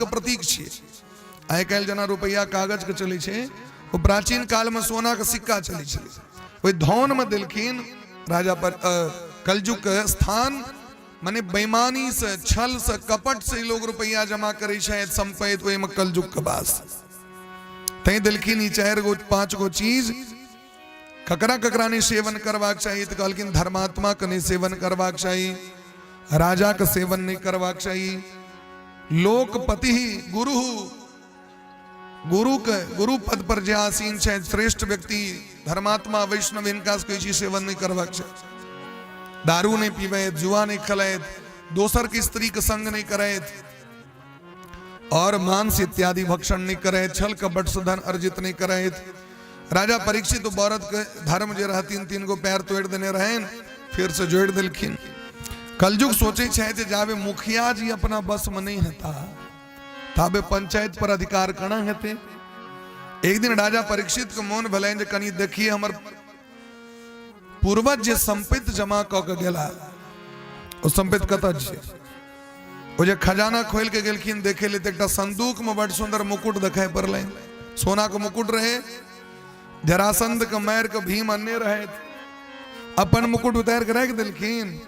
के प्रतीक छियै। आइ काल्हि जेना रुपैआ कागज के चलै छै, ओ प्राचीन काल में सोना के सिक्का चलै छलै। ओहि धन में देलखिन राजा पर कलयुग के स्थान, माने बेईमानी से, छल से, कपट से लोग रुपैआ जमा करै छथि संपैत, ओहिमे कलयुग के वास। तैं देलखिन ई 4 गो 5 गो चीज। ककरा ककरा नहि सेवन करबाक चाही? तऽ कहलखिन धर्मात्मा के नहि सेवन करबाक चाही, राजा के सेवन नहि करबाक चाही, लोकपति गुरु, गुरु के गुरु पद पर जे आसीन छथि श्रेष्ठ व्यक्ति धर्मात्मा वैष्णव, हिनका सबके ई चीज सेवन नहि करबाक चाही। दारू नहि पीबैत, जुआ नहि खेलैत, दोसर के स्त्री के संग नहि करैत और मांस इत्यादि भक्षण नहीं करैत, छल कपट से धन अर्जित नहीं करैत। राजा परीक्षित बरद के धर्म जे रहतीन 3 गो पैर तोड़ देने रहन, फिर से जोड़ देलखिन। कलयुग सोचे छै जे जाबे मुखिया जी अपना बस में नहीं हेता ताबे पंचायत पर अधिकार कना हेते। एक दिन राजा परीक्षित के मोन भेलनि जे कनी देखिए हमर पूर्वज जे संपत्ति जमा कऽ के गेला ओ संपत्ति कतऽ छै। ओ जे खजाना खोल के गेलखिन देखे ले, एकटा संदूक में बड़ सुंदर मुकुट देखाई पड़लै, सोना के मुकुट रहे। जरासंध के मार के भीम अन्ने रहे, अपन मुकुट उतार के राखि देलखिन,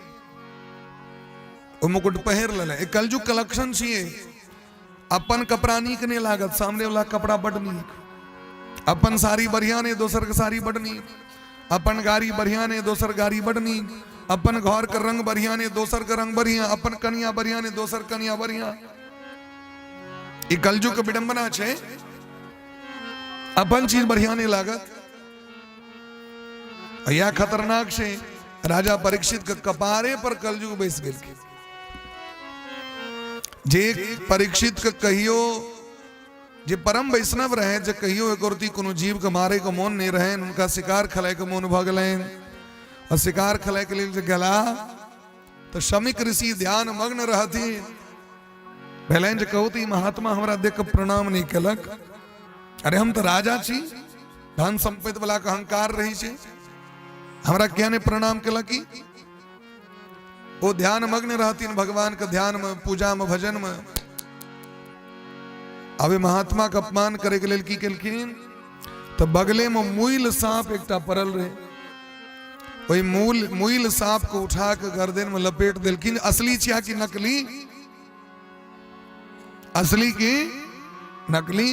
ओ मुकुट पहिर लेले। एक कलयुग के लक्षण छियै, अपन कपड़ा नीक नहीं लागत, सामने वाला कपड़ा बड नीक, अपन साड़ी बढ़िया नहीं, दोसर के साड़ी बड नीक, अपन गाड़ी बढ़िया नहीं, दोसर गाड़ी बड नीक, अपन घर के रंग बढ़िया नहीं, दोसर के रंग बढ़िया, अपन कनिया बढ़िया नहीं, दोसर कनिया बढ़िया। ई कलयुग के विडंबना छै, अपन चीज बढ़िया नहीं लागत। यह खतरनाक छै। राजा परीक्षित के कपारे पर कलयुग बैस गेलखिन। जे परीक्षित के कहियो जे परम वैष्णव रहे, जे कहियो एक रति कोनो जीव के मारे के मोन नहीं रहे, उनका शिकार खेलाय के मोन भऽ गेलनि और शिकार खेलाय के लेल जे गेला तो शमिक ऋषि ध्यान मग्न रहथिन। भेलनि जे कहू तऽ ई महात्मा हमरा देख के प्रणाम नहीं केलक, अरे हम तऽ राजा छी, धन संपत्ति वाला के अहंकार रही छै, हमरा किया नहीं प्रणाम केलक ई? ओ ध्यान मग्न रहथिन भगवान के ध्यान में, पूजा में, भजन में। अबे महात्मा के अपमान करे के लेल की केलखिन तो बगले में मुइल सांप एकटा पड़ल रहे, ओहि मुइल सांप को उठा के गर्दन में लपेट देलखिन। असली छिया कि नकली? असली की नकली?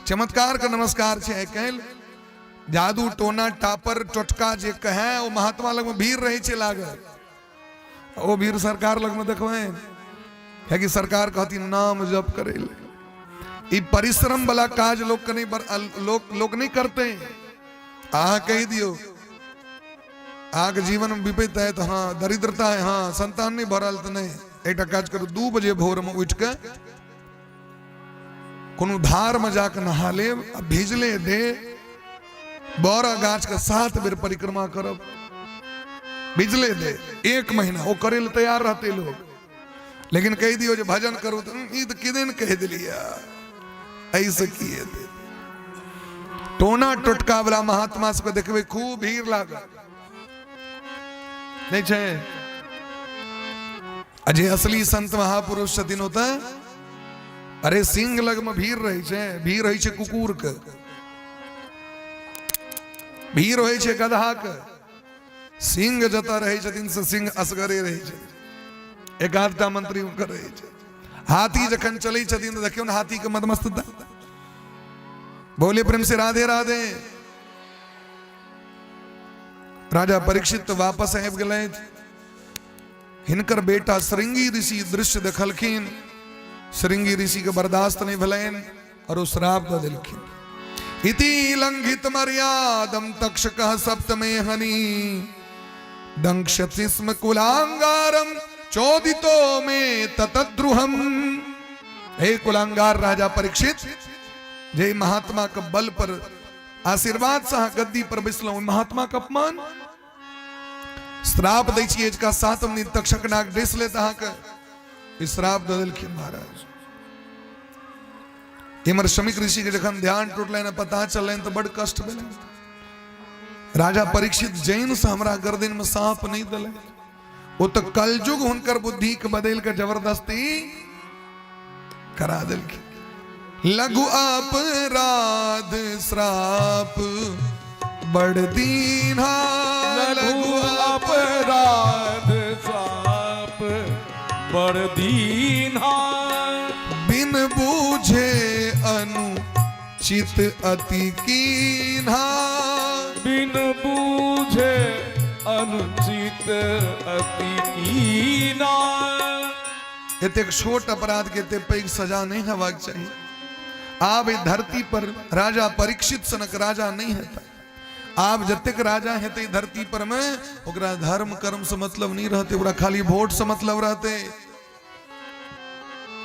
चमत्कार के नमस्कार छै। आइ काल्हि जादू टोना टापर टोटका जे कहे ओ महात्मा लग में भीड़ रहे छै लागल, ओ भीड़ सरकार लग में देखबै कियाकि सरकार कहती नाम जप करे ले। ई परिश्रम वाला काज लोग के नहीं लोग लोग नहीं करते। अहाँ कहि दियौ अहाँके जीवन में विपत्ति है तो हाँ, दरिद्रता है हाँ, संतान नहीं भरल तो नहीं, एकटा काज करू, 2 बजे भोर में उठ के कोनो धार में जाके नहा लेब आ भिजले दे बड़ा गाछ के 7 बेर परिक्रमा करब, भिजले दे 1 महीना ओ करे ले तैयार रहते लोग। लेकिन कहि दियौ जे भजन करू तो ई तो किदन कहि दिलिया, ऐसे की हेतै? टोना टोटका वाला महात्मा सबके देखबै खूब भीड़ लागल नहीं छै। आ जे असली संत महापुरुष छथिन ओतऽ अरे सिंह लग में भीड़ रहै छै, भीड़ रहै छै कुकुर के, भीड़ होइ छै गदहा के। सिंह जतऽ रहै छथिन से सिंह असगरे रहै छै, एक आधटा मंत्री हुनकर रहै छै। हाथी जखन चलै छथिन तऽ देखियौ ने हाथी के मदमस्तता। बोले प्रेम से राधे राधे। राजा परीक्षित तऽ वापस आबि गेलथि। हिनकर बेटा श्रृंगी ऋषि दृश्य देखलखिन, श्रृंगी ऋषि के बर्दाश्त नहीं भेलनि और ओ श्राप दऽ देलखिन। इति लंघित मर्यादम तक्षक सप्तमे हनि दंक्षति स्म कुलांगारम चोदितो मे ततद्रुहम। हे कुलांगार राजा परीक्षित, जे महात्मा के बल पर आशीर्वाद से अहाँ गद्दी पर बैसलहुँ, महात्मा के अपमान श्राप दै छियै का सातम दिन तक्षक नाग डसि लेत अहाँके, श्राप दऽ देलखिन महाराज। इमर शमिक ऋषि के जखन ध्यान टूटलनि पता चललनि तऽ बड कष्ट भेलनि। राजा परीक्षित जैन से हमरा गर्दन में सांप नहीं दिले, वो तो कलयुग हुनकर बुद्धि के बदल के जबरदस्ती करा दिलखिन। लघु अपराध श्राप बड़ दीन्हा। लघु अपराध श्राप बड़ दीन्हा। बिन बूझे अनुचित अति कीन्हा। बिन बूझे अनुचित अति कीना। एतेक छोट अपराध के एते पैघ सजा नहीं हेबाक चाही। आब एहि धरती पर राजा परीक्षित सनक राजा नहीं हेता। आब जतेक राजा हेतै धरती पर में, ओकरा धर्म कर्म से मतलब नहीं रहते, ओकरा खाली वोट से मतलब रहते।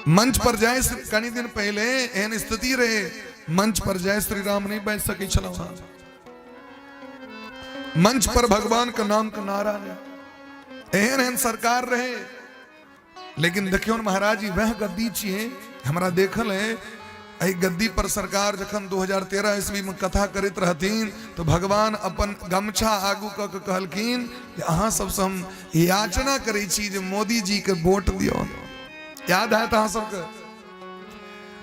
मंच पर जाय कनी दिन पहले एहन स्थिति रहे, मंच पर जय श्री राम नहीं बाजि सकै छलहुँ। मंच पर भगवान के नाम के नारा नहीं, एहन एहन सरकार रहे। लेकिन देखियौ महाराज जी, वह गद्दी छियै, हमरा देखल है। एहि गद्दी पर सरकार जखन 2013 ईस्वी में कथा करैत रहथिन तो भगवान अपन गमछा आगू कऽ के कहलखिन जे अहाँ सबसँ हम याचना करै छी जे मोदी जी के वोट दियौ। याद हैत अहाँ सबके?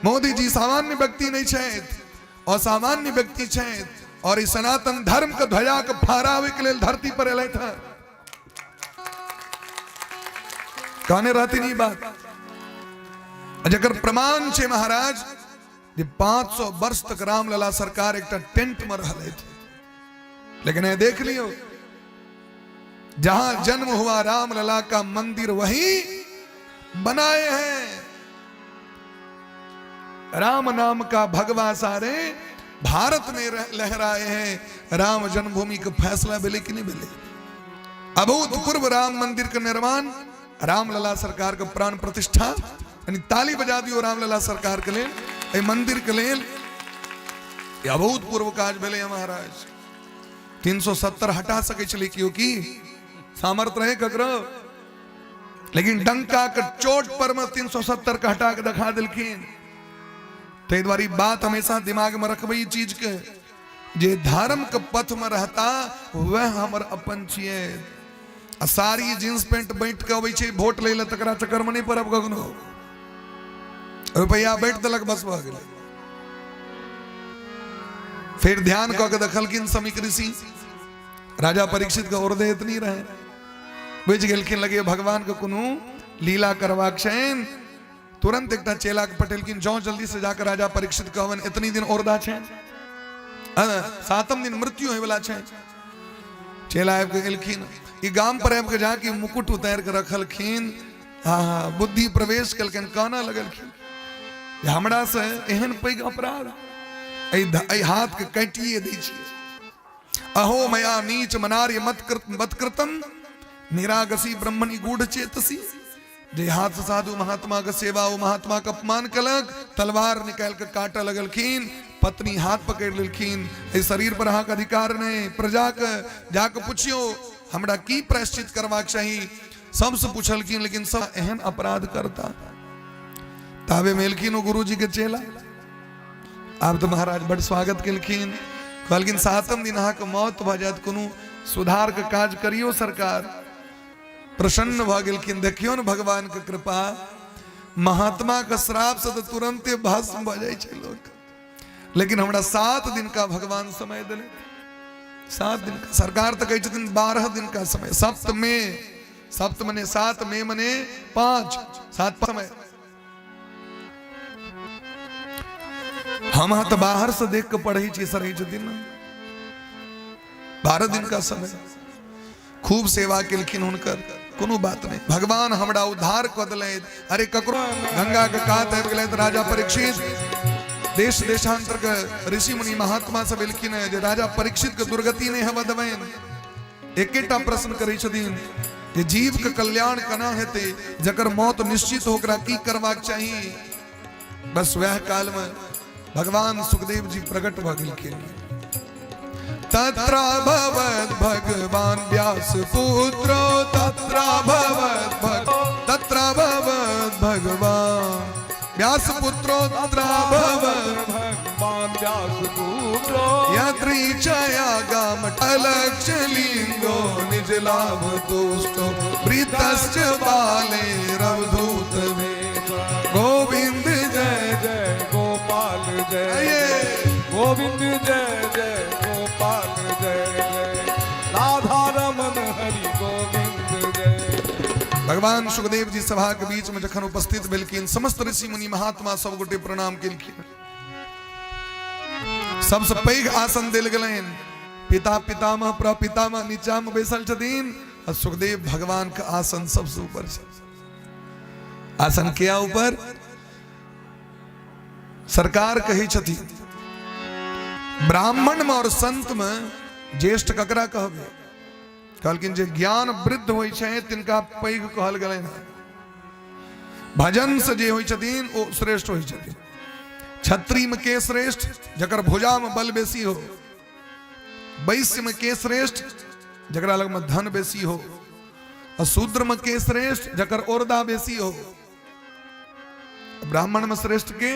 मोदी जी सामान्य व्यक्ति नहीं छथि, असामान्य व्यक्ति छथि और ई सनातन धर्म के ध्वजा के फहरावे के लेल धरती पर एलथि हँ। कहने रहथिन ई बात, जकर प्रमाण छै महाराज जे 500 वर्ष तक रामलला सरकार एकटा टेंट में रहलथि। लेकिन ये देख लियो, जहां जन्म हुआ रामलला का मंदिर वही बनाए हैं। राम नाम का भगवा सारे भारत में लहराए हैं। राम जन्मभूमि के फैसला भेलै कि नहीं भेलै? अभूतपूर्व राम मंदिर के निर्माण, रामलला सरकार के प्राण प्रतिष्ठा, यानी ताली बजा दियो रामलला सरकार के लेल, एहि मंदिर के लेल। ई अभूतपूर्व काज भेलै महाराज। 370 हटा सकै छलै केओ की? सामर्थ रहे ककरो? लेकिन डंका के चोट पर में 370 के हटा के देखा देलखिन। ताहि दुआरे ई बात हमेशा दिमाग में रखबै ई चीज के, जे धर्म के पथ में रहता वह हमर अपन छियै। आ साड़ी जींस पेंट बाँटि के अबै छै वोट लै लए, तकरा चक्कर में नहीं पड़ब कखनो। रुपैआ बाँटि देलक, बस भऽ गेलै। फिर ध्यान कऽ के देखलखिन समीक ऋषि, राजा परीक्षित के औरदे एतनी रहे, बुझि गेलखिन लगे भगवान के कोनो लीला करबाक छनि। तुरंत एकटा चेला के पठेलखिन, जाओ जल्दी से जाकर राजा परीक्षित कहबनि एतनी दिन औरदा छनि, सातम दिन मृत्यु होयवला छनि। चेला आबि के एलखिन, ई गाम पर आबि के जाके मुकुट उतारि के रखलखिन। हाँ, बुद्धि प्रवेश केलखिन, कानऽ लगलखिन, हमरा से एहन पैघ अपराध, एहि हाथ के काटिए दै छियै। अहो मया नीच मनार्य मत कृत मत कृतम निरागसी ब्रह्मणि गूढ़ चेतसी। जे हाथ से साधु महात्मा के सेवा ओ महात्मा के अपमान कलक, तलवार निकाल के काटऽ लगलखिन। पत्नी हाथ पकड़ लेलखिन, एहि शरीर पर अहाँके अधिकार नहीं, प्रजा के जाके पुछियो हमरा की प्रायश्चित करबाक चाही। सबसे पुछलखिन, लेकिन सब एहन अपराध करता। ताबे में एलखिन ओ गुरुजी के चेला। आब तऽ महाराज बड स्वागत केलखिन, कहलखिन सातम दिन अहाँके मौत भऽ जायत, कोनो सुधार के काज करियौ सरकार। प्रसन्न भऽ गेलखिन। देखियौ ने भगवान के कृपा, महात्मा के श्राप से तऽ तुरंते भस्म भऽ जाइ छै लोक, लेकिन हमरा 7 दिन का भगवान समय देले, 7 दिन का। सरकार तऽ कहै छथिन 12 दिन का समय, सप्त में, सप्त मने 7, में मने 5, 7 समय। हम अहाँ तऽ बाहर से देख के पढ़ै छियै, सर छथिन ने 12 दिन का समय। खूब सेवा केलखिन हुनकर, कोनो बात नहीं, भगवान हमरा उद्धार कऽ देलथि। अरे ककरो गंगा के कात आबि गेलथि राजा परीक्षित, देश देशांतर के ऋषि मुनि महात्मा सब एलखिन हैं जे राजा परीक्षित के दुर्गति नहीं हेबऽ देबनि। एकेटा प्रश्न करै छथिन जे जीव के कल्याण केना हेतै, जकर मौत निश्चित हो ओकरा की करबाक चाही। बस वएह काल में भगवान सुखदेव जी प्रकट भऽ गेलखिन। तत्र भवत भगवान व्यास पुत्रो, तत्र भवत भग तत्र भवत भगवान व्यास पुत्रो, तत्र भवत भगवान व्यास पुत्रो। यदृच्छया गाम अलक्ष लिंगो निज लाभ तुष्टो वृतश्च बाले रवधूत गोविंद जय जय गोपाल। जय आइए। जय गोविंद जय जय गोपाल जय जय राधा रमन हरि गोविंद जय जय। भगवान सुखदेव जी सभा के बीच में जखन उपस्थित भेलखिन, समस्त ऋषि मुनि महात्मा सब गोटे प्रणाम केलखिन। सबसे पैघ आसन देल गेलनि। पिता पितामह प्रपितामह नीचा में बैसल छथिन आ सुखदेव भगवान के आसन सबसे ऊपर छै। आसन किया ऊपर? सरकार कहै छथिन ब्राह्मण में और संत में ज्येष्ठ ककरा कहबै? कहलखिन जे ज्ञान वृद्ध होइ छै तिनका पैघ कहल गेलनि हँ। भजन से जे होइ छथिन ओ श्रेष्ठ होइ छथिन। क्षत्रिय में के श्रेष्ठ? जकर भुजा में बल बेसी हो। वैश्य में के श्रेष्ठ? जकरा लग में धन बेसी हो। आ शूद्र में के श्रेष्ठ? जकर औरदा बेसी हो। ब्राह्मण में श्रेष्ठ के?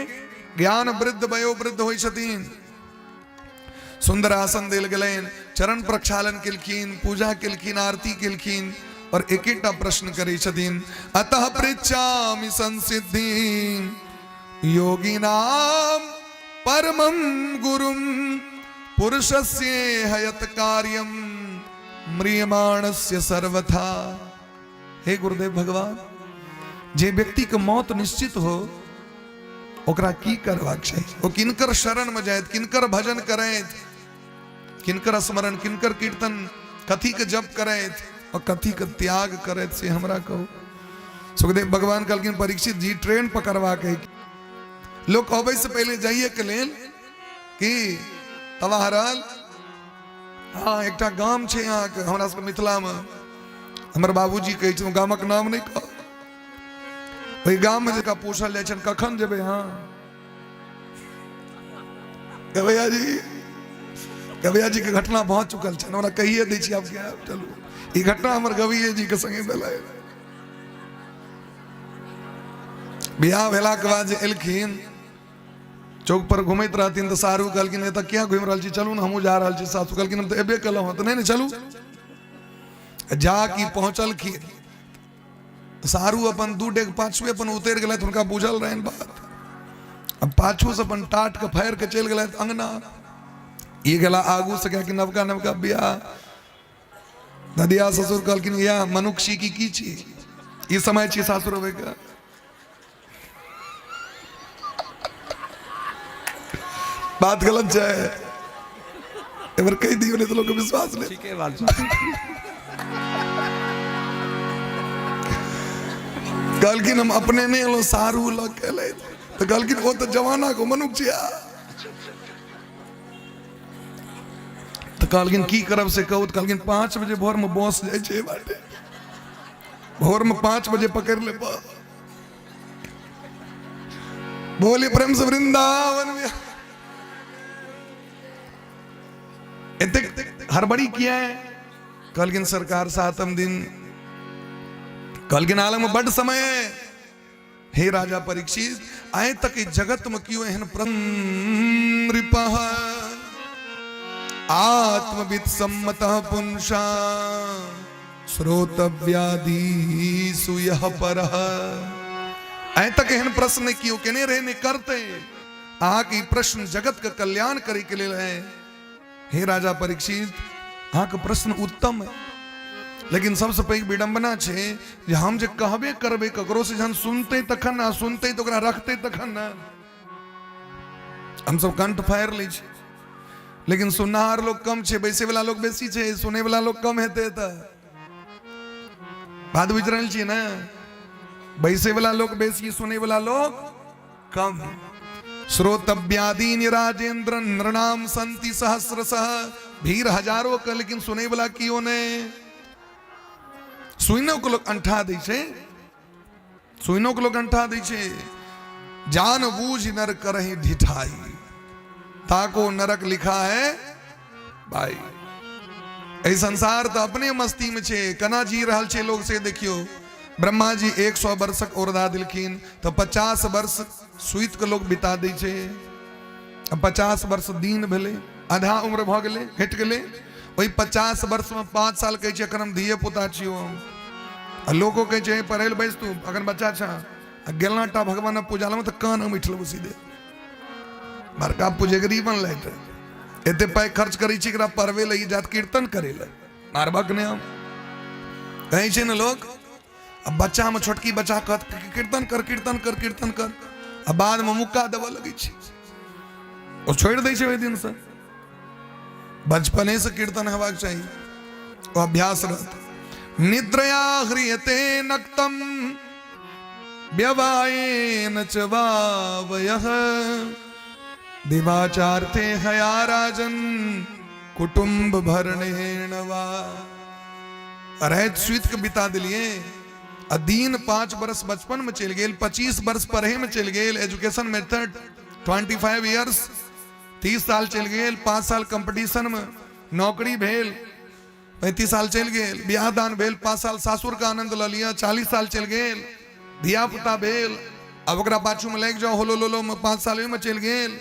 ज्ञान वृद्ध वयो वृद्ध होइ छथिन। सुंदर आसन देल गेलनि, चरण प्रक्षालन केलखिन, पूजा केलखिन, आरती केलखिन और एकेटा प्रश्न करै छथिन, अतः पृच्छामि संसिद्धि योगिनाम परमं गुरुं पुरुषस्य हयत कार्यम म्रियमाणस्य सर्वथा। हे गुरुदेव भगवान, जे व्यक्ति के मौत निश्चित हो ओकरा की करबाक चाही? ओ किनकर शरण में जायत, किनकर भजन करैत, किनकर स्मरण, किनकर कीर्तन, कथी के जप करैत और कथी के त्याग करैत, से हमरा कहू। सुखदेव भगवान कहलखिन परीक्षित जी ट्रेन पकड़बाक है। लोक अबै से पहले जाइए के लेल की तबाह रहल। हाँ, एकटा गाम छै अहाँके हमरा सबके मिथिला में, हमर बाबूजी कहै छै गामक नाम नहि कह। ओहि गाम में जकरा पूछल जाइ छनि कखन जेबै अहाँ, गवैया जी, गवैया जी के घटना भऽ चुकल छनि, हमरा कहिए दै छी आब क्या चलू। ई घटना हमर गवैये जी के संगे भेलै। बियाह भेलाके बाद जे एलखिन चौक पर घुमैत रहथिन तऽ सारू कहलखिन एतऽ किया घुमि रहल छी, चलू ने हमहूँ जा रहल छी। सासू कहलखिन हम तऽ एबे केलहुँ हँ, तऽ नहि नहि चलू। जा की पहुँचलखिन सारू अपन 2 डेग पाछुए अपन उतरि गेलथि, हुनका बुझल रहनि बात। अब पाछू से अपन टाट के फाड़ि के चलि गेलथि अंगना। ई गेला आगू से, कियाकि नवका नवका बियाह। ददिया ससुर कहलखिन इएह मनुख छी की की छी, ई समय छी सासुर अबै के। बात गलत छै, एक बार कहि दियौ, नहीं तो लोग के विश्वास नहीं। ठीके बात छै। कहलखिन हम अपने नहीं एलहुँ, सारू लऽ के एलै। तऽ कहलखिन ओ तऽ जमाना को मनुख छिया। तऽ कहलखिन की करब से कहू। तऽ कहलखिन 5 बजे भोर में बस जाइ छै बाटे, भोर में 5 बजे पकड़ ले बस। बोली प्रेम से वृंदावन में। एतेक हड़बड़ी किया है? कहलखिन सरकार 7 दिन। कहलखिन आलम में बड समय है। हे राजा परीक्षित, आइ तक ई जगत में क्यों एहन नृपः आत्मविद सम्मतः पुंसा श्रोतव्याधीषु यः परः। आइ तक एहन प्रश्न नहि केओ केने रहे, नहि करते। अहाँके ई प्रश्न जगत के कल्याण करे के लेल है। हे राजा परीक्षित, अहाँके प्रश्न उत्तम है, लेकिन सबसे पैघ विडंबना छै जे हम जे कहबे करबै ककरो से जहन सुनते तखन ने, सुनते तऽ ओकरा रखते तखन ने। हमसब कंठ फाड़ि लै छी, लेकिन सुननाहार लोग कम छै, बैसे वाला लोग बेसी छै, सुनै वाला लोग कम हेतै तऽ बात बुझि रहल छियै ने? बैसे वाला लोग बेसी, सुनै वाला लोग कम। श्रोतव्यादीनि राजेंद्र नृणाम संति सहस्रशः, भीड़ हजारों के, लेकिन सुनै वाला कियो नहि। सुनो के लोग अंठा दै छै, सुनो के लोग अंठा दै छै। जान बूझ नर करही ढिठाई, ताको नरक लिखा है भाई। एहि संसार तऽ अपने मस्ती में छै, केना जी रहल छै लोग से देखियो। ब्रह्मा जी 100 वर्षक औरदा देलखिन तऽ 50 वर्ष सुति के लोग बिता दै छै। 50 वर्ष दिन भेलै, आधा उम्र भऽ गेलै, घटि गेलै। ओहि 50 वर्ष में 5 साल कहै छै अखन हम धिये पुता छियौ हम। आ लोको कहै छै पढ़ै लए बैस तू, अखन बच्चा छह। आ गेलना टा भगवान पूजा लमे तऽ कान हम उठि लेबो सीधे। बड़का पुजगरी बनलथि। एते पाइ खर्च करै छी एकरा पढ़बै लए, ई जात कीर्तन करै लए, मारबक नहि। हम कहै छै ने लोक, आ बच्चामे छोटकी बच्चा कहत कीर्तन कर, कीर्तन कर, कीर्तन कर, आ बादमे मुक्का देबऽ लगै छै, ओ छोड़ि दै छै ओहि दिनसँ। बचपने से कीर्तन हेबाक चाही, ओ अभ्यास रहत। निद्रया ह्रियते नक्तम व्यवायेन च वावयः दिवाचार्थे हया राजन कुटुम्ब भरणेन वा। राति सुति के बिता दिलिए आ दिन 5 बरस बचपन में चलि गेल, 25 वर्ष पढ़े में चलि गेल, एजुकेशन मेथड 25 इयर्स, 30 साल चलि गेल, 5 साल कंपटीशन में नौकरी भेल, 35 साल चलि गेल, बियाह दान भेल, 5 साल सासुर के आनंद लऽ लिअ, 40 साल चलि गेल, धिया पुता भेल, आब ओकरा पाछू में लागि जाओ होलो लोलो में, 5 साल ओहिमे चलि गेल,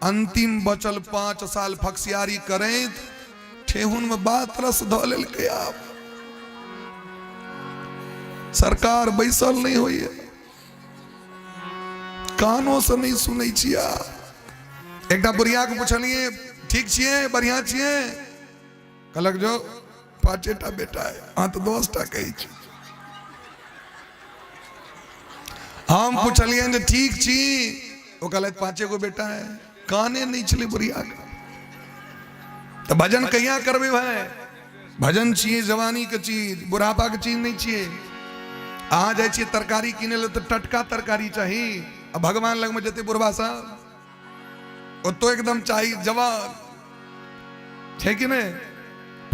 अंतिम बचल 5 साल फक्सियारी करैत ठेहुन में बात रस धऽ लेलकै। आब सरकार बैसल नहि होइए, कानो से नहि सुनै छियै। एकटा बुढ़िया के पुछलियै, ठीक छियै, बढ़िया छियै? कहलक जो 5टा बेटा है, अहाँ तऽ 10टा कहै छी। हम पुछलियनि जे ठीक छी? ओ कहलथि 5 गो बेटा है। काने नहि छलै बुढ़िया के। तऽ भजन कहिया करबै भाई? भजन छियै जवानी के चीज, बुढ़ापा के चीज नहि छियै। अहाँ जाइ छियै तरकारी किनै लए तऽ टटका तरकारी चाही, आ भगवान लगमे जेतै बुढ़बा साहब ओतो एकदम चाही जवान, छै कि नहि?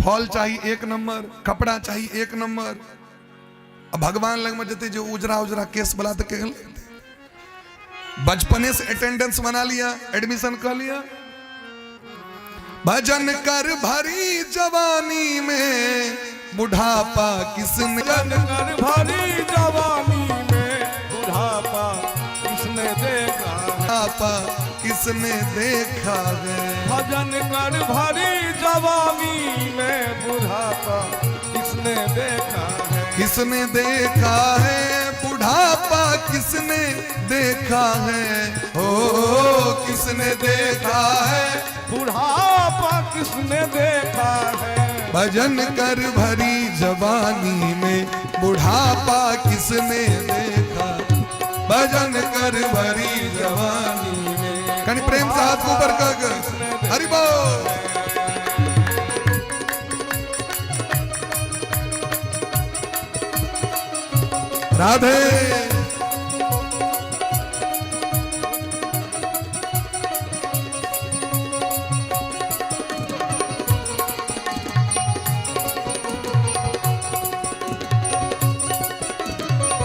फल चाही 1 नंबर, कपड़ा चाही 1 नंबर, आ भगवान लगमे जेतै जे उजरा उजरा केस वाला तऽ केहन लगतै? बचपने से अटेंडेंस बना लिया, एडमिशन कर लिया। भजन कर भरी जवानी में बुढ़ापा किसने, भजन कर भरी जवानी में बुढ़ापा किसने देखा है? बुढ़ापा किसने देखा है? भजन कर भरी जवानी में बुढ़ापा किसने देखा है? किसने देखा है बुढ़ापा, किसने देखा है, हो किसने देखा है बुढ़ापा, किसने देखा है? भजन कर भरी जवानी में बुढ़ापा किसने देखा, भजन कर भरी जवानी में। कनि प्रेम से हाथ ऊपर कर हरि बोल। राधे।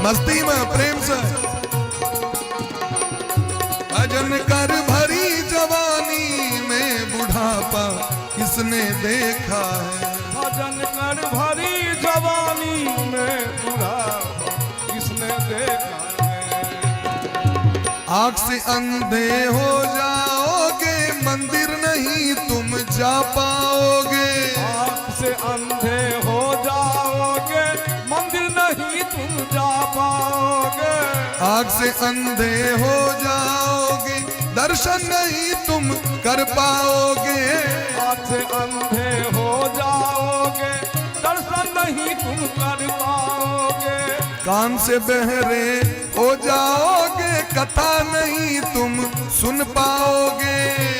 मस्ती में प्रेम से भजन कर भरी जवानी में बुढ़ापा किसने देखा है? भजन कर भरी जवानी में बुढ़ापा किसने देखा है? आंख से अंधे हो जाओगे, मंदिर नहीं तुम जा पाओगे। आंख से अंधे हो जाओगे, मंदिर नहीं तुम जा पाओगे। आंख से अंधे हो जाओगे, दर्शन नहीं तुम कर पाओगे। आंख से अंधे हो जाओगे, दर्शन नहीं तुम कर पाओगे। कान से बहरे हो जाओगे, कथा नहीं तुम सुन पाओगे।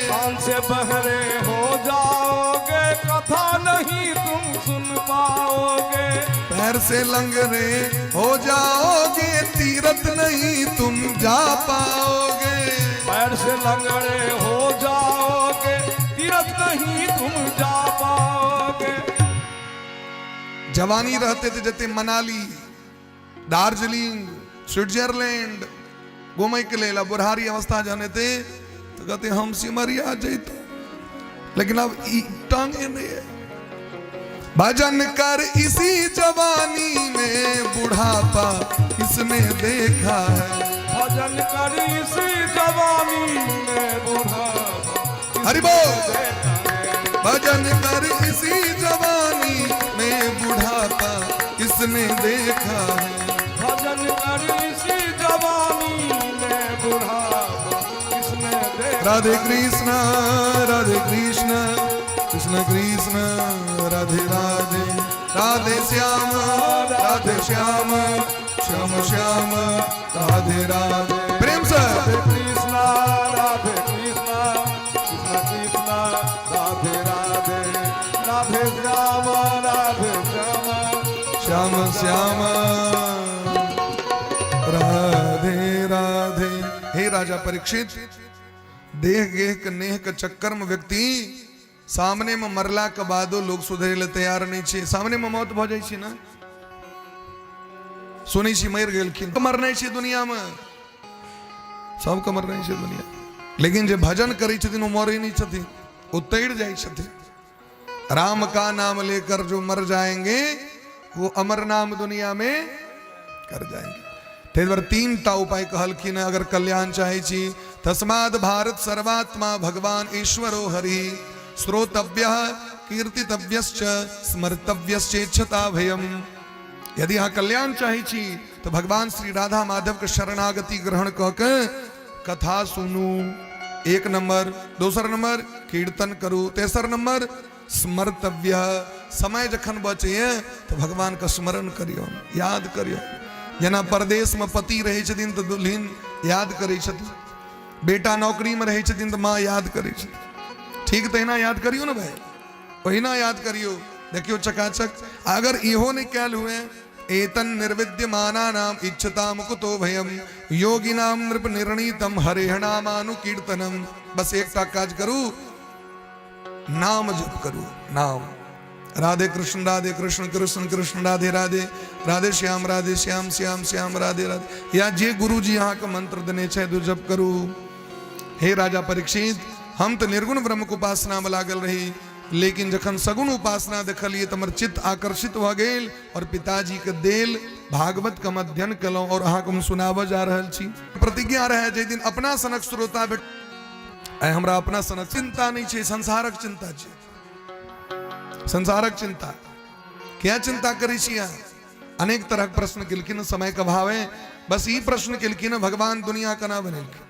कान से बहरे हो जाओगे, कथा नहीं तुम सुन पाओगे। पैर से लंगड़े हो जाओगे, तीरथ नहीं तुम जा पाओगे। पैर से लंगड़े हो जाओगे, तीरथ नहीं तुम जा पाओगे। जवानी रहते थे जते मनाली, दार्जिलिंग, स्विट्जरलैंड घूमे के लेल, बुढ़ारी अवस्था जहन हेतै तऽ कहते हम सिमरिया जैतौं, लेकिन अब ई टांगे नहीं है। भजन कर इसी जवानी में बुढ़ापा किसने देखा है? भजन कर इसी जवानी में बुढ़ापा हरि बोल। देखा है। भजन कर इसी जवानी में बुढ़ापा किसने देखा है? भजन कर इसी जवानी में बुढ़ापा किसने देखा? राधे कृष्ण राधे कृष्ण कृष्ण कृष्ण राधे राधे राधे श्याम राधे श्याम श्याम श्याम राधे राधे। प्रेम से। राधे कृष्णा राधे कृष्णा कृष्ण कृष्णा राधे राधे राधे श्याम राधे श्याम श्याम श्याम राधे राधे। हे राजा परीक्षित, देह गेह के नेह के चक्कर में व्यक्ति सामने में मरला के बादो लोग सुधरे ले तैयार नहीं छे। सामने में मौत भ जाइ छै ने, सुनै छी मरि गेलखिन, मरनाइ छै दुनिया में, सबके मरनाइ छै दुनिया, लेकिन जे भजन करै छथिन ओ मरै नहि छथिन, ओ तैर जाइ छथिन। राम का नाम लेकर जो मर जाएंगे वो अमर नाम दुनिया में कर जाएंगे। ताहि दुआरे तीन टा उपाय कहलखिन हँ, अगर कल्याण चाहै छी। तस्माद भारत सर्वात्मा भगवान ईश्वरो हरि श्रोतव्य कीर्तितव्यश्च स्मर्तव्यश्चेच्छता भयम। यदि अहाँ कल्याण चाहै छी तऽ भगवान श्री राधा माधव के शरणागति ग्रहण कऽ के कथा सुनू, एक नंबर। दोसर नंबर कीर्तन करू। तेसर नंबर स्मर्तव्य, समय जखन बचैए तऽ भगवान के स्मरण करियौ, याद करियौ। जेना परदेशमे पति रहै छथिन तऽ दुल्हिन याद करै छथिन, बेटा नौकरीमे रहै छथिन तऽ माँ याद करै छथिन, ठीक तहिना याद करियौ ने भाई, ओहिना याद करियौ। देखियौ चकाचक। अगर इहो नहि कयल हुए, एतन निर्विद्यमानानाम इच्छताम कुतो भयम योगिनाम नृप निर्णीतम हरेह नामानुकीर्तनम। बस एकटा काज करू, नाम जप करू, नाम। राधे कृष्ण राधे कृष्ण कृष्ण कृष्ण राधे राधे राधे श्याम राधे श्याम श्याम श्याम राधे राधे, या जे गुरुजी अहाँके मंत्र देने छथि ओ जप करू। हे राजा परीक्षित, हम तऽ निर्गुण ब्रह्म के उपासना में लागल रही, लेकिन जखन सगुण उपासना देखलिए तऽ हमर चित्त आकर्षित भऽ गेल और पिताजी के देल भागवत के हम अध्ययन केलहुँ और अहाँके हम सुनाबऽ जा रहल छी। प्रतिज्ञा रहै जाहि दिन अपना सनक श्रोता भेट, आइ हमरा अपना सनक चिंता नहि छै, संसारक चिंता छै, संसारक चिंता। किया चिंता करै छी अहाँ? अनेक तरहक प्रश्न केलखिन, समय के अभाव है, बस ई प्रश्न केलखिन, भगवान दुनिया केना बनेलखिन,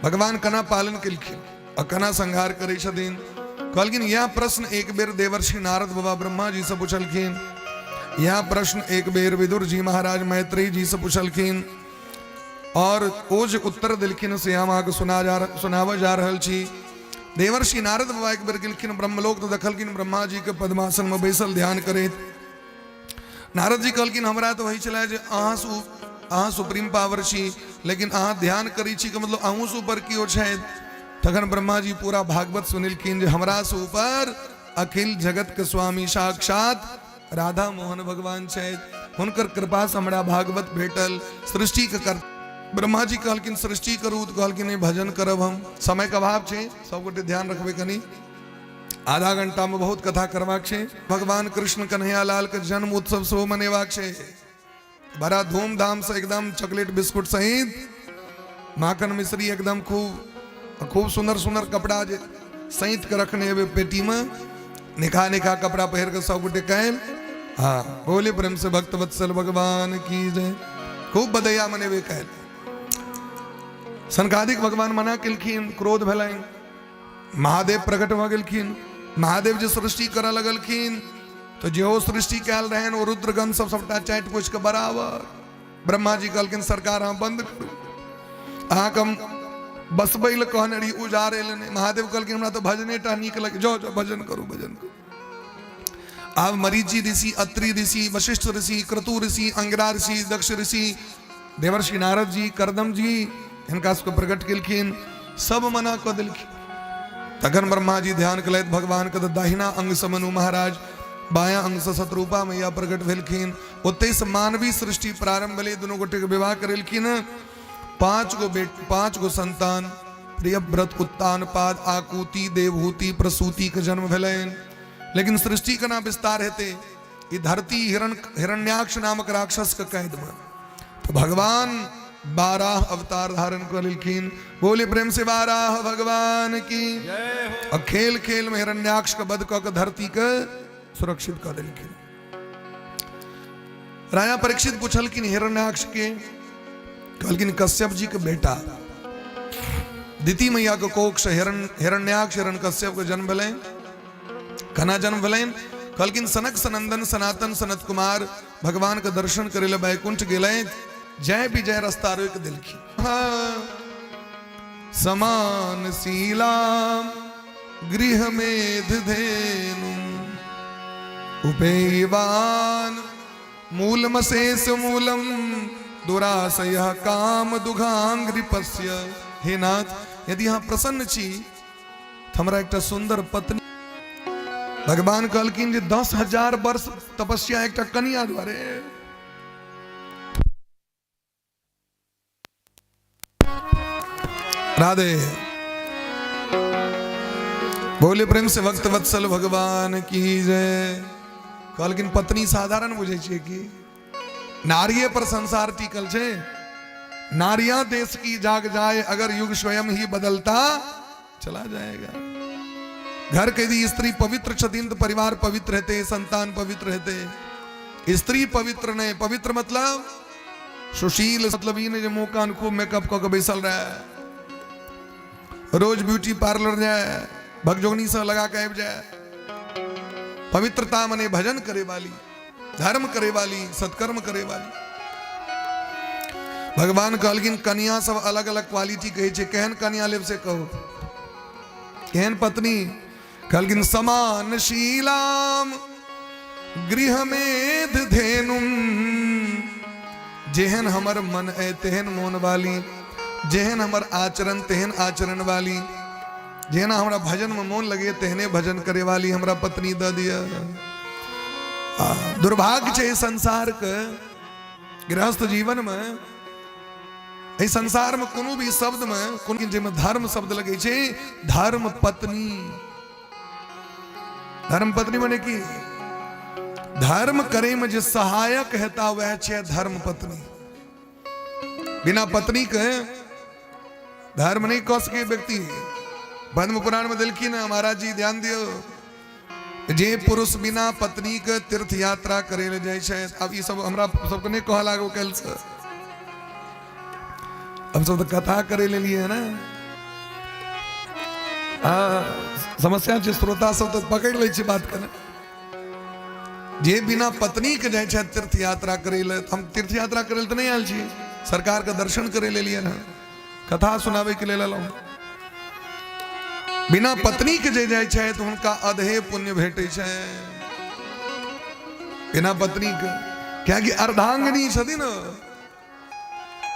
भगवान केना पालन केलखिन आ केना संहार करै छथिन। कहलखिन यह प्रश्न एक बेर देवर्षि नारद बाबा ब्रह्मा जी से पूछलखिन, यह प्रश्न एक बेर विदुर जी महाराज मैत्रेयी जी से पूछलखिन और ओ जे उत्तर देलखिन से हम अहाँके सुनाबऽ जा रहल छी। देवर्षि नारद बाबा एक बेर गेलखिन ब्रह्मलोक तऽ देखलखिन ब्रह्मा जी के पद्मासन में बैसल ध्यान करैत। नारद जी कहलखिन हमरा तऽ होइ छलै जे अहाँ सुप्रीम पावर छी, लेकिन अहाँ ध्यान करै छी के मतलब अहूँसँ ऊपर केओ छथि। तखन ब्रह्मा जी पूरा भागवत सुनेलखिन जे हमरासँ ऊपर अखिल जगत के स्वामी साक्षात राधा मोहन भगवान छथि, हुनकर कृपासँ हमरा भागवत भेटल। सृष्टि के कर ब्रह्मा जी कहलखिन सृष्टि करू, तऽ कहलखिन नहि भजन करब हम। समय के अभाव छै, सबगोटे ध्यान रखबै, कनी आधा घंटा में बहुत कथा करबाक छै। भगवान कृष्ण कन्हैया लाल के जन्म उत्सव सेहो मनेबाक छै, बड़ा धूमधाम से एकदम चॉकलेट बिस्कुट सहित माखन मिश्री एकदम खूब खूब सुंदर सुंदर कपड़ा जे सैत के रखने हेबै पेटी में, निखा निखा कपड़ा पहिर के सब गोटे काल्हि हाँ बोले प्रेम से भक्त वत्सल भगवान की जय। खूब बदैया मनेबै काल्हि। सनकादिक भगवान मना केलखिन, क्रोध भेलनि, महादेव प्रकट भऽ गेलखिन। महादेव जे सृष्टि करऽ लगलखिन तऽ जेहो सृष्टि कयल रहनि ओ रुद्रगण सब सबटा चाटि पोछि कऽ बराबर। ब्रह्मा जी कहलखिन सरकार अहाँ बंद करू, अहाँके हम बसबै लए कहने रही उजाड़े लए नहि। महादेव कहलखिन हमरा तऽ भजने टा नीक लगे, जाउ जाउ भजन करू भजन करू। आब मरीचि ऋषि, अत्रि ऋषि, वशिष्ठ ऋषि, क्रतु ऋषि, अंगिरा ऋषि, दक्ष ऋषि, देवर्षि नारद जी, करदम जी, हिनका सबके प्रकट केलखिन, सब मना कऽ देलखिन। तखन ब्रह्मा जी ध्यान केलथि भगवान के, तऽ दाहिना अंग से मनु महाराज, बायां अंग से शत्रुपा मैया प्रकट भेलखिन। ओतहि से मानवी सृष्टि प्रारंभ भेलै। दुनू गोटे के विवाह करेलखिन, 5 गो संतान प्रियव्रत, उत्तानपाद, आकुति, देवहूति, प्रसूति के जन्म भेलनि। लेकिन सृष्टि केना विस्तार हेतै? ई धरती हिरण्याक्ष नामक राक्षस के कैद में, तो भगवान 12 अवतार धारण कर लेलखिन। बोले प्रेम से 12 भगवान की। और खेल खेल में हिरण्याक्ष के वध कऽ के धरती के सुरक्षित कऽ देलखिन। राजा परीक्षित पूछलखिन हिरण्याक्ष के, कहलखिन कश्यप जी के बेटा। दिति मैया के कोख से हिरण्याक्ष हिरण कश्यप के जन्म भेलनि। केना जन्म भेलनि? कहलखिन सनक सनंदन सनातन सनत कुमार भगवान के दर्शन करे ले वैकुंठ गेलै, जय विजय रास्ता रोकि देलखिन। हाँ, समान शीला गृह मेध धेनु उपेवान मूलमशेष मूलम दुराशय काम दुघांग्रिपस्य। हे नाथ, यदि अहाँ प्रसन्न छी तऽ हमरा एकटा सुंदर पत्नी। भगवान कहलखिन जे 10,000 वर्ष तपस्या एकटा कनिया द्वारे। राधे बोले प्रेम से भक्त वत्सल भगवान की जय। कहलखिन पत्नी साधारण बुझै छियै कि नारिये पर संसार टिकल छै। नारिया देश की जाग जाए अगर युग स्वयं ही बदलता चला जाएगा। घर के यदि स्त्री पवित्र छथिन तो परिवार पवित्र हेतै, संतान पवित्र हेतै। स्त्री पवित्र नहीं, पवित्र मतलब सुशील, मतलब ई नहीं जे मुंह कान खूब मेकअप कऽ के बैसल रहे, रोज ब्यूटी पार्लर जाए, भगजोगनी से लगा के आबि जाए। पवित्रता मने भजन करे वाली, धर्म करे वाली, सत्कर्म करे वाली। भगवान कहलखिन कनिया सब अलग अलग क्वालिटी कहै छै, केहन कनिया लेब से कहू, केहन पत्नी। कहलखिन समान शीलाम गृह मेध धेनुम, जेहन हमर मन है तेहन मोन वाली, जेहन हमर आचरण तेहन आचरण वाली, जेना हमरा भजन में मोन लगे तेहने भजन करे वाली हमरा पत्नी दऽ दिअ। दुर्भाग्य छै संसार के गृहस्थ जीवन में, एहि संसार में कोनो भी शब्द में कोनो जाहिमे धर्म शब्द लगै छै, धर्म पत्नी। धर्म पत्नी मने की धर्म करे में जे सहायक हेता वह छै धर्म पत्नी। बिना पत्नी के धर्म नहीं कऽ सके व्यक्ति। पद्म पुराण में देलखिन महाराज जी, ध्यान दियौ, जे पुरुष बिना पत्नी के तीर्थ यात्रा करे ले जाइ छै। अब ई सब हमरा सबके नहीं कहऽ लागो काल्हि से, हम सब तऽ कथा करे लेलियै ने। हाँ, समस्या छै, श्रोता सब तऽ पकड़ि लै छै बात के ने। जे बिना पत्नी के जाइ छै तीर्थ यात्रा करे ले, हम तीर्थ यात्रा करे ले तऽ नहि आयल छी, सरकार के दर्शन करे लेलियै हँ, कथा सुनाबै के लेल एलहुँ। बिना पत्नी के जे जाइ छै तऽ हुनका अधे पुण्य भेटै छै, बिना पत्नी के, कियाकि अर्धांगिनी छथिन,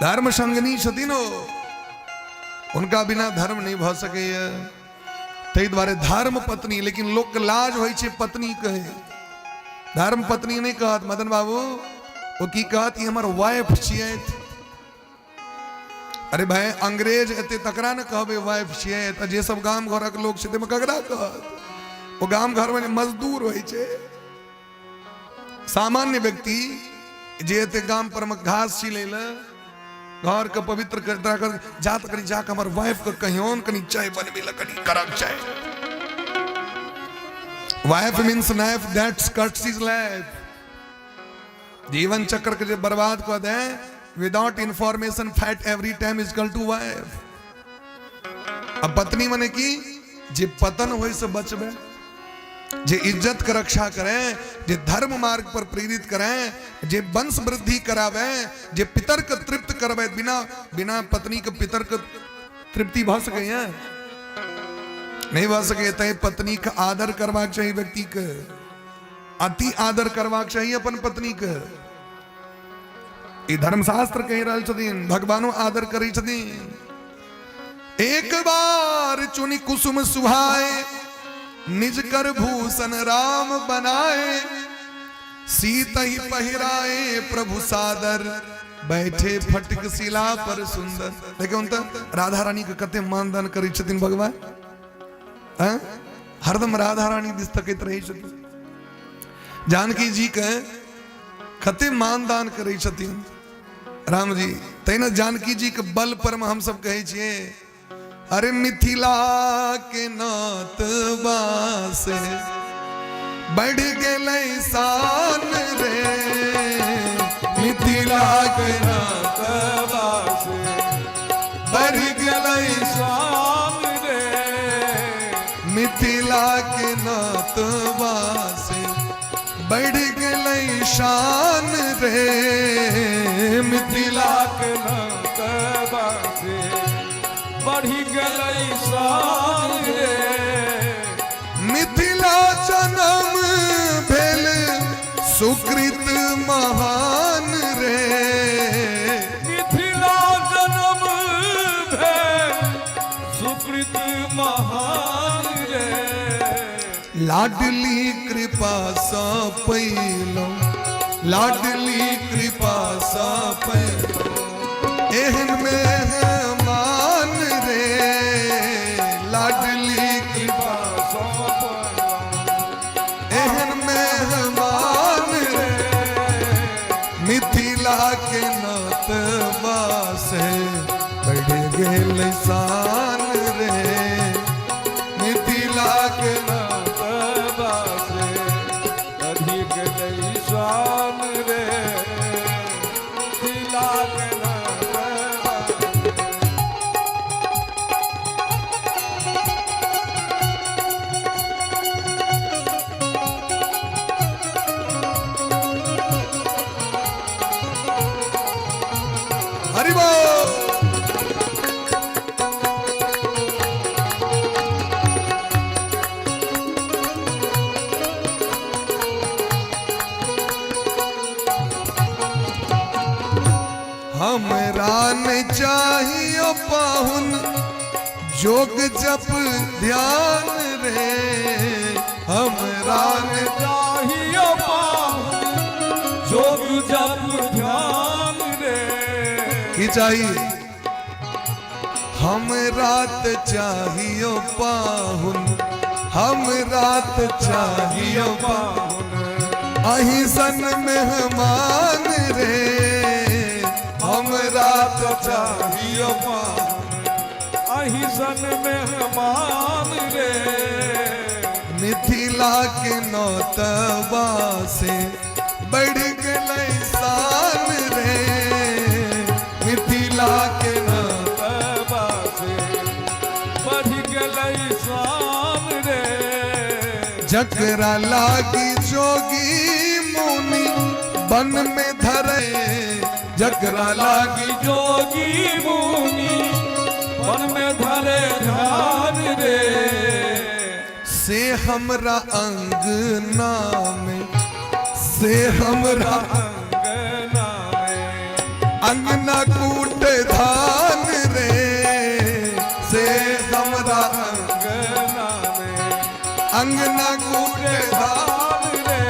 धर्म संगनी छथिन, हुनका बिना धर्म नहीं भऽ सकैए। ताहि दुआरे धर्म पत्नी, लेकिन लोक लाज होइ छै पत्नी कहे, धर्म पत्नी नहीं कहत मदन बाबू, ओ की कहत, ई हमर वाइफ छियै। अरे भाई, अंग्रेज एते तकरा ने कहबे वाइफ छियै, तऽ जे सब गाम घरक लोक छै ताहिमे ककरा कहत? ओ गाम घरमे जे मजदूर होइ छै, सामान्य व्यक्ति जे एते गाम पर में घास छिलै ले, घर के पवित्र कर कर जात कनी जाके हमर वाइफ के कहियोन कनी चाय बनबे ले, कनी करक चाय। Wife means knife that's cuts is life. जीवन चक्र के जे बर्बाद कऽ दे without information fat every time is equal to wife. अब पत्नी मने की जे पतन होय से बचबे, जे इज्जत के रक्षा करे, जे धर्म मार्ग पर प्रेरित करे, जे वंश वृद्धि करावे, जे पितर के तृप्त करवे। बिना बिना पत्नी के पितर के तृप्ति भऽ सकैया? नहीं भऽ सकैया। तैं पत्नी के आदर करबाक चाही, व्यक्ति के अति आदर करबाक चाही अपन पत्नी के। ई धर्मशास्त्र कहि रहल छथिन, भगवानो आदर करै छथिन। एक बार चुनि कुसुम सुहाए, निज कर भूषण राम बनाए, सीत ही पहिराए प्रभु सादर, बैठे फटक शिला पर सुंदर। देखियौ तऽ राधा रानी के कते मानदान करै छथिन भगवान, हैं? हरदम राधा रानी दिस तकैत रहै छथिन। जानकी जी के कते मानदान करै छथिन राम जी। तहिना जानकी जी के बल पर में हम सब कहै छियै, अरे मिथिला के नात बासे बढ़ गेलै शान रे, मिथिला के नात बासे बढ़ गेलै शान। के नतवा से बढ़ गेलै शान रे। मिथिला के नतवा से बढ़ि गेलै शान रे। मिथिला जन्म भेल सुकृत महान रे। मिथिला जन्म भेल सुकृत महान रे। लाडली कृपा सा पैलो, लाडली कृपा सा पैलो एहन मेहमान रे। लाडली कृपा सा पैलो एहन मेहमान रे। मिथिला के नतवा से बढ़ गेल शान रे। मिथिला के नतवा से बढ़ि गेलै शान रे। मिथिला के नतवा से। हरि बोल। हमरा ने चाहियो पाहुन जोग जप ध्यान रे। हमरा ने चाहियो पाहुन जोग जप ध्यान रे। की चाहिए? हम रात चाहियो पाहुन, हम रात चाहियो पाहुन अहीं सन मेहमान रे। हम रात चाहियो पाहुन अहीं सन मेहमान रे। मिथिला के नौतबा से बढ़ गेलै शान रे। मिथिला के नौतबा से बढ़ गेलै शान रे। जकरा लागी जोगी मुनि बन में धरे, जकरा लागी जोगी मुनि बन में धरे ध्यान रे। से हमरा अंगना में, से हमरा अंगना में अंगना कूट धान रे। से हमरा अंगना में अंगना कूट धान धान रे।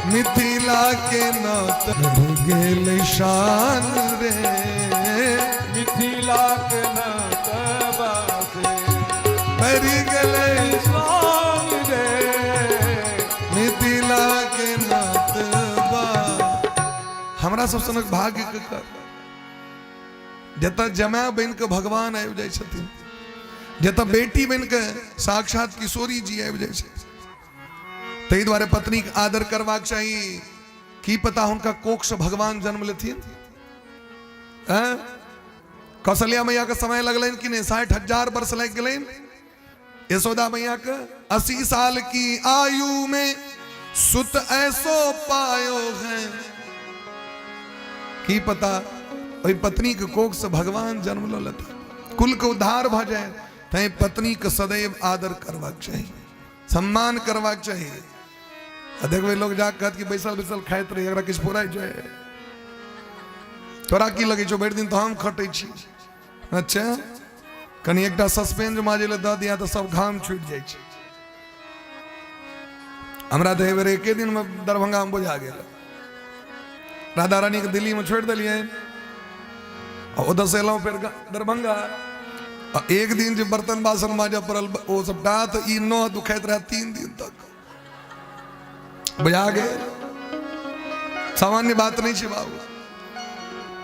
मिथिला के नौत गेल शान रे। मिथिला के नतबा से बढ़ि गेलै शान रे। मिथिला के नतबा। हमरा सब सनक भाग्य के कर जतऽ जमाय बनि कऽ भगवान आबि जाइ छथिन, जतऽ बेटी बनि कऽ साक्षात किशोरी जी आबि जाइ छथिन। ताहि दुआरे पत्नीके आदर करबाक चाही। की पता हुनका कोखसँ भगवान जन्म लेथिन। कौशल्या मैया के समय लगलनि कि नहि? 60,000 वर्ष लागि गेलनि। यशोदा मैया के 80 साल की आयु में सुत ऐसो पायो है। की पता ओहि पत्नी के कोख से भगवान जन्म लऽ लेता, कुल के उद्धार भऽ जाए। तैं पत्नी के सदैव आदर करबाक चाही, सम्मान करबाक चाही। आ देखबै लोग जा कहत कि बैसल बैसल खाइत रही, एकरा किछु फुराइ छै? तोरा की लगै छौ? भरि दिन तऽ हम खटै छी। अच्छा, कनि एकटा सस्पेंस माजै लए दऽ दिया तऽ सब घाम छूटि जाइ छै। हमरा तऽ एहि बेर एके दिनमे दरभंगामे बुझा गेल। राधा रानीके दिल्लीमे छोड़ि देलियै आ ओतऽसँ एलहुँ फेर दरभंगा। आ एक दिन जे बर्तन बासन माजऽ पड़ल ओ सबटा, तऽ ई नह दुखाइत रहए 3 दिन तक। बुझा गेल? सामान्य बात नहि छै बाबू।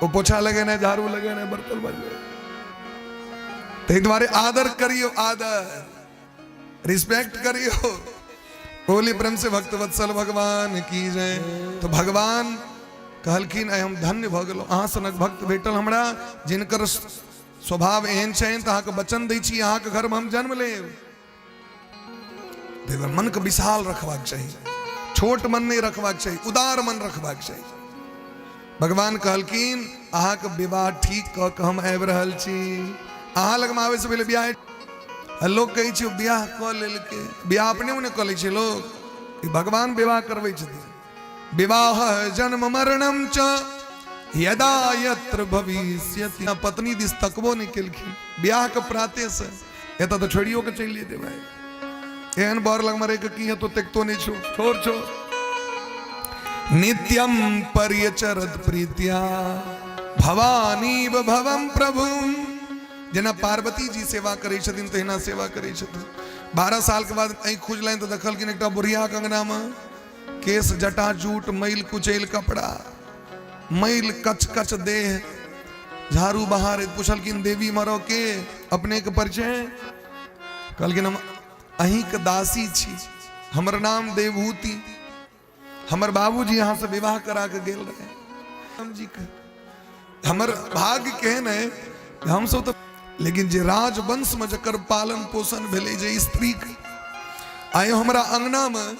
ओ पोछा लगेनाइ, झाड़ू लगेनाइ, बर्तन बजबे। ताहि दुआरे आदर करियौ, आदर रिस्पेक्ट करियौ। बोली प्रेम से भक्त वत्सल भगवान की जय। तो भगवान कहलखिन आइ हम धन्य भऽ गेलहुँ, अहाँ सनक भक्त भेटल हमरा, जिनकर स्वभाव एहन छनि, तऽ अहाँके वचन दै छी अहाँके घरमे हम जन्म लेब। ताहि दुआरे मनके विशाल रखबाक चाही, छोट मन नहि रखबाक चाही, उदार मन रखबाक चाही। भगवान कहलखिन अहाँके विवाह ठीक कऽ के हम आबि रहल छी। अहाँ लगमे आबै से पहिले बियाह, लोक कहै छै बियाह कऽ लेलकै, बियाह अपने ने कऽ लै छै लोक, ई भगवान विवाह करबै छथिन। विवाह जन्म मरणम च यदा यत्र भविष्यति। पत्नी दिस तकबो नहि केलखिन बियाह के प्राते से, एतऽ तऽ छोड़ियो के चलि जेतै भाई, एहन बर लगमे रहि के की हेतौ, देखतो नहि छौ, छोड़ छोड़। नित्यम पर्यचरत प्रीत्या भवानी भवम प्रभु। जेना पार्वती जी सेवा करै छथिन तहिना सेवा करै छथिन। 12 साल के बाद आँखि खुजलनि तऽ देखलखिन एकटा बुढ़िया के अंगना में केश जटा जूट, मैल कुचैल कपड़ा, मैल कच कच देह, झाड़ू बहार। पुछलखिन देवी मरो के अपने के परिचय? कहलखिन हम अहीं के दासी छी, हमर नाम देवहूति, हमर बाबूजी यहाँ से विवाह करा के गेल रहे। हम जी के हमर भाग्य केहन है हम सब तो, लेकिन जे राजवंश में जकर पालन पोषण भेलै, जे स्त्री के आइ हमरा अंगना में,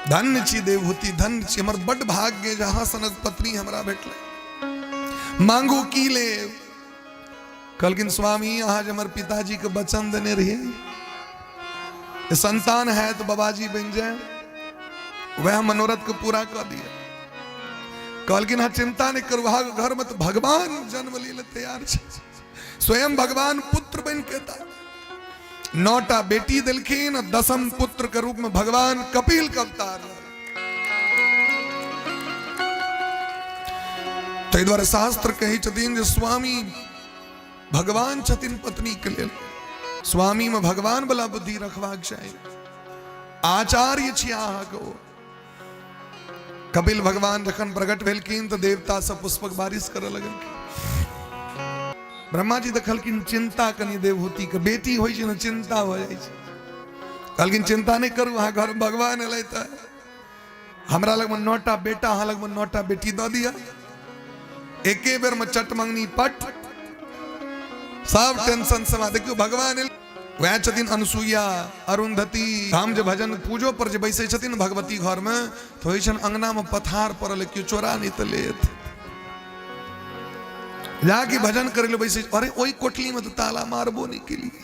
धन्य छी देवहूति, धन्य छी, हमर बड भाग्य जे अहाँ सनक पत्नी हमरा भेटलै। मांगू की लेब? कहलखिन स्वामी अहाँ जे हमर पिताजी के वचन देने रहियै संतान है तो बाबाजी बन जाए, वह मनोरथ के पूरा कर दिया। कहलखिन हाँ चिंता नहीं करू, अहाँ घर में तो भगवान जन्म ले तैयार छै, स्वयं भगवान पुत्र बन के था। 9टा बेटी देलखिन, दसम पुत्र के रूप में भगवान कपिल के अवतार। ताहि दुआरे शास्त्र कहै छथिन जे स्वामी भगवान छथिन पत्नी के लेल, स्वामी में भगवान वाला बुद्धि रखबाक चाही। आचार्य छी अहाँके ओ। कपिल भगवान जखन प्रकट भेलखिन तऽ देवता सब पुष्पक बारिश करऽ लगलखिन। ब्रह्मा जी देखलखिन चिंता कनि देवहूति के, बेटी होइ छै ने चिंता भऽ जाइ छै। कहलखिन चिंता नहि करू, अहाँ घर भगवान एलै तऽ हमरा लगमे 9टा बेटा, अहाँ लगमे 9टा बेटी दऽ दिअ, एके बेर में चट मंगनी पट, सब टेंशन समा। देखियौ भगवान एल, वएह छथिन अनसुईया अरुंधति। हम जे भजन पूजो पर जे बैसै छथिन भगवती घर में, तऽ होइ छनि अंगना में पथार पड़ल, केओ चोरा नहि तऽ लेत। जाके भजन करै लए बैसै, अरे ओहि कोठली में तऽ ताला मारबो नहि केलियै,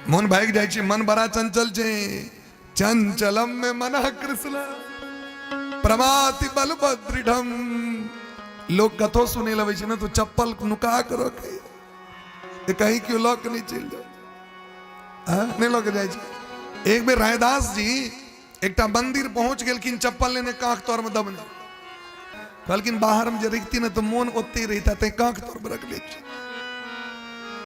मन भागि जाइ छै, मन बड़ा चंचल छै। चंचलम में मना कृष्ण प्रमाति बल दृढ़। लोग कथो सुने लबै छै ने तो चप्पल नुका के रखे, कहीं केओ लऽ के नहि चलि जाओ, नहि लऽ के जाइ छै। एक बेर रायदास जी एकटा मंदिर पहुंच गेलखिन, चप्पल लेने कांख तर में दबने। कहलखिन बाहर में जे रखती ने तो मोन ओते रहता, ते कांख तर में रख ले।